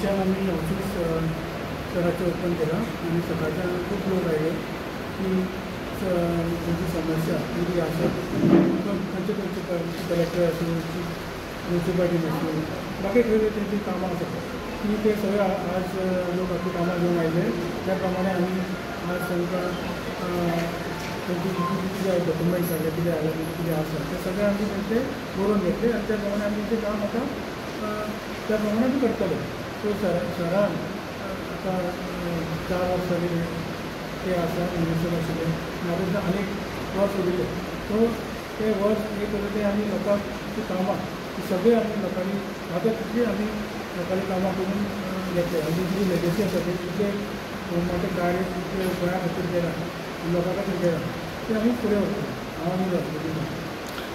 आमी office सराचें open केलां आनी सकाळच्यान खूब लोक आयले की तांची समस्या कितें आसा, खंयचे खंयचे कलेक्टर आसूं, म्युनिसिपालिटीन आसूं, बाकी खंय तेंची कामां आसा ती ते सगळे आज लोक आपली कामां घेवन आयले. त्या प्रमाणे आमी आज तांकां तेंची कितें डॉक्युमेंट्स जाले, कितें आयलें, कितें आसा तें सगळें आमी तेंचे बरोवन घेतलें आनी त्या प्रमाणे आमी तेंचें काम आतां त्या प्रमाणे आमी करतले. सो सरान आतां 4 वर्सां ते आसा मिनिस्टर आशिल्ले आनी आतां आनीक वर्स उरिल्लें. सो ते वर्स एक ते आमी लोकांक ती कामां ती सगळीं आमी लोकांनी आतां तितली आमी लोकांनी कामां करून घेतले आनी जी लेगेसी आसा ती तितले मोठे कार्य तितले गोंया खातीर केलां, लोकां खातीर केलां, ते आमी फुडें व्हरतले. हांव आनी जातले.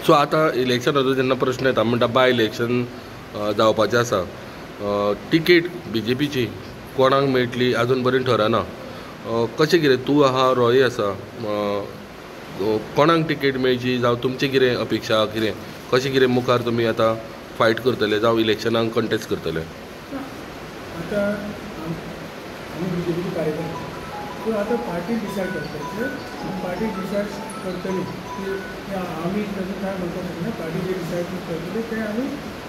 सो आतां इलेक्शनाचो जेन्ना प्रश्न येता म्हणटा बाय इलेक्शन जावपाचें आसा, तिकेट बीजेपीची कोणाक मेळटली अजून पर्यंत ठरना. कशें कितें तूं आहा, रॉय आसा, कोणाक तिकेट मेळची जावं तुमचें कितें अपेक्षा, कितें कशें कितें मुखार तुमी आतां फायट करतले जावं इलेक्शनाक कंटेस्ट करतले? आतां आमी बीजेपीचे कार्यकर्ते, सो आतां पार्टी डिसायड करपाचें, पार्टी डिसायड करतली की आमी तशें कांय म्हणपाक शकना. पार्टी जे डिसायड करतली तें आमी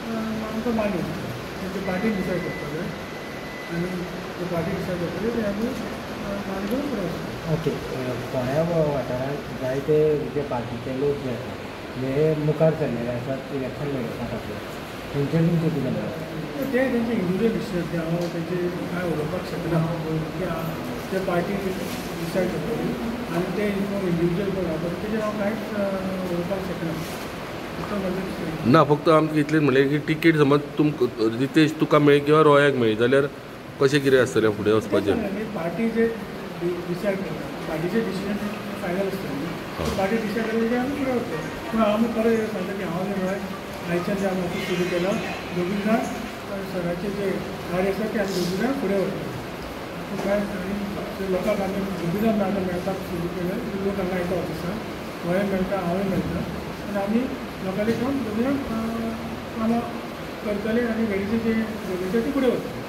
आमकां मान्य आसतलें. तें पार्टी डिसायड करपाक जाय आनी ते पार्टी डिसायड करतली तें आमी मान्य करून फुडें वचतले. ओके, फोंड्या वाठारांत जायते जे पार्टीचे लोक जे आसात जे मुखार सरलेले आसात इलेक्शन लडोवपा खातीर, तेंचेर तुमचें कितें मत? ते तेंचे इंडिविज्युअल डिसिजन, ते हांव तेंचे कांय उलोवपाक शकना. ते पार्टी डिसायड करतली आनी ते इंडिविज्युअल कोण आसा तेजेर हांव कांयच उलोवपाक शकना. ना, फक्त आमकां इतलें म्हणलें की तिकेट समज तुमकां रितेश तुका मेळ्ळी किंवा रॉयाक मेळ्ळी जाल्यार कशें कितें आसतलें फुडें वचपाचें? पार्टी जे डिसायड करता, पार्टीचे डिसिजन फायनल आसतलें न्ही, पार्टी डिसायड करतली आमी फुडें वतले. पूण आमी परत एकदां सांगता की हांव आनी रॉय आयच्यान जे आमी ऑफीस सुरू केलां, दोगूय जाण सराचें जे कार्य आसा तें आमी दोगूय जाण फुडें व्हरतले. काय आनी लोकांक आमी दोगूय जाण आतां मेळपाक सुरू केलें. लोक हांगा येता ऑफिसाक, होय मेळटा, हांवूय मेळटा आनी आमी लोकांनी काम दोगूय जाण कामां करतले आनी वेळीचें जे वेळीचें ती फुडें वतले.